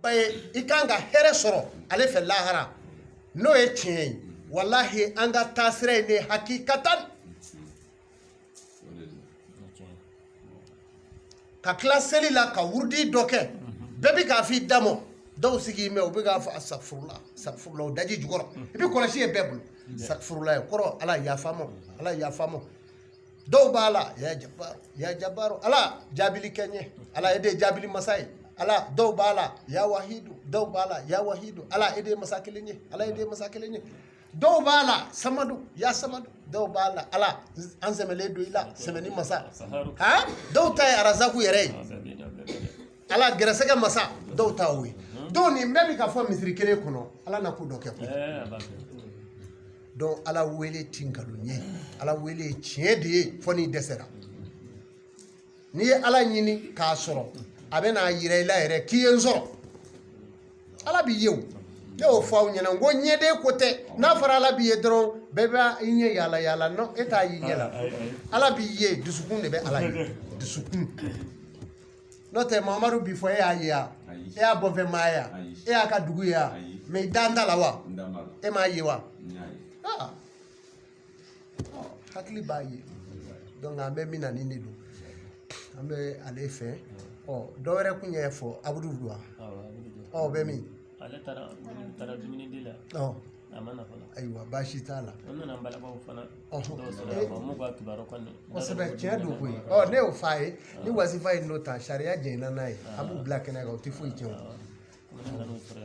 Ba ye i kan ka hɛrɛ sɔrɔ ale fɛ lahara, n'o ye tiɲɛ ye. Walahi, an ka taasira ye ne hakikatan ka tila seli la ka wurudi dɔ kɛ. Bɛɛ bɛ k'a fɔ i da mɔ, dɔw sigi mɛ u bɛ k'a fɔ asafurula, asafurula, o daji jukɔrɔ. I bɛ kɔlɔsi ye bɛɛ bolo, asafurula ye kɔrɔ Ala yafa ma, Ala yafa ma. Dɔw b'a la ya jabaru, ya jabaru, Ala jaabili kɛ n ye, Ala e de ye jaabili masa ye, Ala. Dɔw b'a la ya wahidu, dɔw b'a la ya wahidu, Ala e de ye masa kelen ye, Ala e de ye masa kelen ye. Dɔw b'a la samadu, ya samadu. Dɔw b'a la Ala an sɛmɛlen don i la, sɛmɛni masa. Ha, dɔw ta ye arazaku yɛrɛ ye, Ala gɛrɛsɛgɛ masa, dɔw ta o ye. Donc nin bɛɛ bɛ ka fɔ misiri kelen kɔnɔ. Ala na ko dɔ kɛ koyi. Donc Ala wele ti nkalon ye, Ala wele ye tiɲɛ de ye. Fɔ n'i dɛsɛra, n'i ye Ala ɲini k'a sɔrɔ, a bɛ n'a yira i la yɛrɛ k'i ye n sɔrɔ. Ala b'i ye o. Ne y'o fɔ aw ɲɛna n ko ɲɛden ko tɛ. N'a fɔra Ala b'i ye dɔrɔn, bɛɛ b'a i ɲɛ yaala yaala. Non, e t'a y'i ɲɛ la. Ala b'i ye, dusukun de bɛ Ala ye, dusukun. N'o tɛ, Mamadu bi fɔ, e y'a ye wa? E y'a bɔnfɛ maa ye wa? E y'a ka dugu ye wa? Mais i dan t'a la wa? E m'a ye wa? Ah, hakili b'a ye. Donc an bɛ min na, nin de don, an bɛ ale fɛ. Ɔ, dɔ wɛrɛ kun ye fɔ Abudu don wa? Ɔ, o bɛ min? Ale taara dumuni di la. Ɔ. A ma na fɔlɔ. Ayiwa, baasi t'a la. An nana n balakaw fana dɔw sɔrɔ yan, m'u ka kibaru kɔni. Kosɛbɛ, tiɲɛ don koyi. Ɔ, ne y'o f'a ye ni wasifa ye n'o ta, sariya jɛnna n'a ye, a b'u bila kɛnɛ kan, o tɛ foyi tiɲɛ o. Ne nan'o sɔrɔ yan.